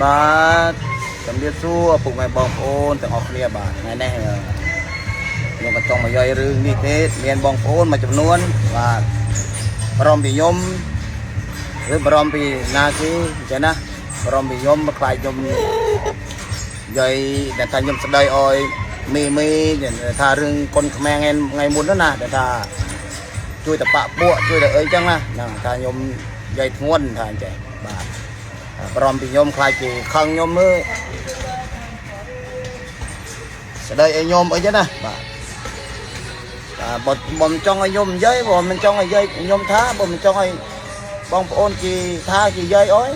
បាទជំរាបសួរពុកម៉ែបងប្អូនទាំងអស់គ្នាបាទថ្ងៃនេះខ្ញុំក៏ចង់មកនិយាយរឿងនេះទេមានបងប្អូនមួយចំនួនបាទបារម្ភពីខ្ញុំឬបារម្ភពីណាគេអញ្ចឹងណាបារម្ភពីខ្ញុំខ្លាចខ្ញុំនិយាយដែលថាខ្ញុំស្ដីឲ្យមីមីថារឿងកុនខ្មែរថ្ងៃថ្ងៃមុននោះណាដែលថាជួយតបាក់ពួកជួយតែអីចឹងណាហ្នឹងថាខ្ញុំនិយាយធ្ងន់ថាអញ្ចឹងបាទ បារម្ភពីខ្ញុំខ្លាចគេខឹងខ្ញុំមើលស្ដីឲ្យខ្ញុំអីចឹងណាបាទបាទបើបើមិនចង់ឲ្យខ្ញុំនិយាយបើមិនចង់ឲ្យនិយាយខ្ញុំថាបើមិនចង់ឲ្យបងប្អូនគេថាគេនិយាយអើយ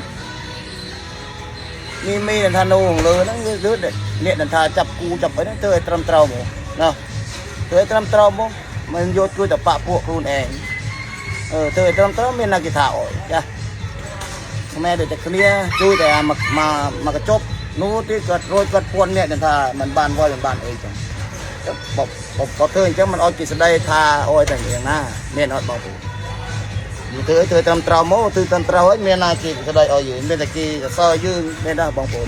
មីមីនឹងថានៅខាងលើហ្នឹងគឺអ្នកនឹងថាចាប់គូចាប់អីហ្នឹងធ្វើឲ្យត្រឹមត្រូវមកណាធ្វើឲ្យត្រឹមត្រូវមកមិនយកជួយតបាក់ពួកខ្លួនឯងអឺធ្វើឲ្យត្រឹមត្រូវមានណាគេថាអើយចា ខ្មែរដូចតែគ្នាជួយតែមកមកមកកញ្ចប់នោះទៀតគាត់រួចគាត់ពួនអ្នកថាมันបានវល់មិនបានអីចឹងបបបបធ្វើអញ្ចឹងมันអត់គេស្ដីថាអូយតែយ៉ាងណាមានអត់បងប្អូននិយាយធ្វើធ្វើត្រឹមត្រូវមកធ្វើត្រឹមត្រូវហើយមានណាគេស្ដីឲ្យយើងមានតែគេសរសើរយើងមានដែរបងប្អូន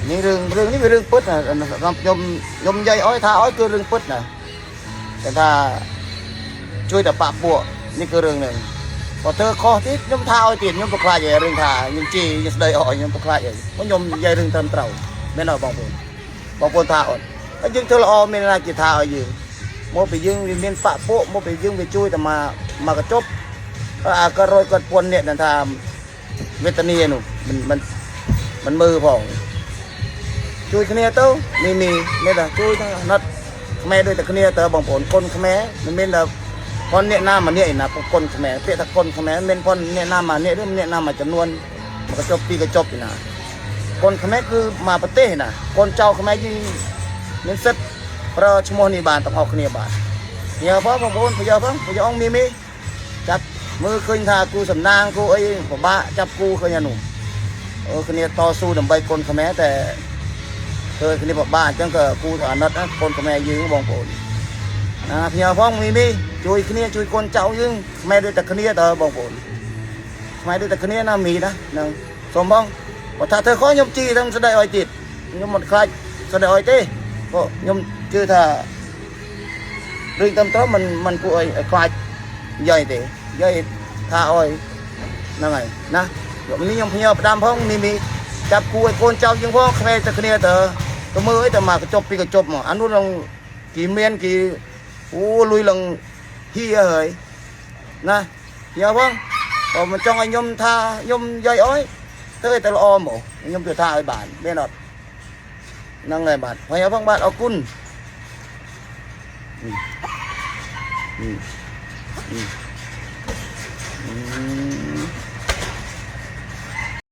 នេះរឿងរឿងនេះវារឿងពិតណាខ្ញុំខ្ញុំនិយាយឲ្យថាឲ្យគឺរឿងពិតណាតែថាជួយតែបាក់ពួកនេះគឺរឿងហ្នឹង បើធ្វើខុសទៀតខ្ញុំថាឲ្យទៀតខ្ញុំប្រខ្លាចឯរឿងថាខ្ញុំជេរខ្ញុំស្ដីអស់ខ្ញុំប្រខ្លាចអីព្រោះខ្ញុំនិយាយរឿងត្រឹមត្រូវមែនអត់បងប្អូនបងប្អូនថាអត់ហើយយើងធ្វើល្អមានណាគេថាឲ្យយើងមកពីយើងវាមានបាក់ពួកមកពីយើងវាជួយតែមកមកកញ្ចប់អាក៏រយគាត់ពួននេះថាវេទនានោះមិនមិនមិនមើលផងជួយគ្នាទៅមីមីមានតែជួយទៅអាណិតខ្មែរដូចតែគ្នាទៅបងប្អូនកូនខ្មែរមិនមានតែ ប៉ុនអ្នកណាម្នាក់ឯណាកុនខ្មែរពាក្យថាកុនខ្មែរមិនប៉ុនអ្នកណាម្នាក់ឬអ្នកណាមួយចំនួនមកកញ្ចប់ពីរកញ្ចប់ឯណាកុនខ្មែរគឺមកប្រទេសណាកូនចៅខ្មែរយើងមានសិទ្ធប្រើឈ្មោះនេះបានទាំងអស់គ្នាបាទញ៉ាផងបងប្អូនប្រយោផងប្រយោអង្គមីមីចាប់មើលឃើញថាគូសំណាងគូអីពិបាកចាប់គូឃើញអានោះអឺគ្នាតស៊ូដើម្បីកូនខ្មែរតែធ្វើគ្នាពិបាកអញ្ចឹងក៏គូអាណិតណាកូនខ្មែរយើងបងប្អូន ណាផ្ញើផងមីមីជួយគ្នាជួយកូនចៅយើងខ្មែរដូចតែគ្នាតើបងប្អូនខ្មែរដូចតែគ្នាណាមីណាហ្នឹងសូមបងបើថាធ្វើខុសខ្ញុំជីនឹងស្ដីឲ្យទៀតខ្ញុំមិនខ្លាចស្ដីឲ្យទេព្រោះខ្ញុំជឿថារឿងតាមត្រូវមិនមិនគួរឲ្យខ្លាចនិយាយទេនិយាយថាឲ្យហ្នឹងហើយណាខ្ញុំនេះខ្ញុំផ្ញើផ្ដាំផងមីមីចាប់គួរឲ្យកូនចៅយើងផងខ្មែរតែគ្នាតើទៅមើលអីតែមកកញ្ចប់ពីកញ្ចប់មកអានោះនឹងគេមានគេ អូលុយឡើងហៀហើយណាញ៉ាបងបើមិនចង់ឲ្យខ្ញុំថាខ្ញុំនិយាយអើយធ្វើឲ្យតែល្អមកខ្ញុំទៅថាឲ្យបានមានអត់ហ្នឹងហើយបាទហើយបងបាទអរគុណអឺអឺអឺ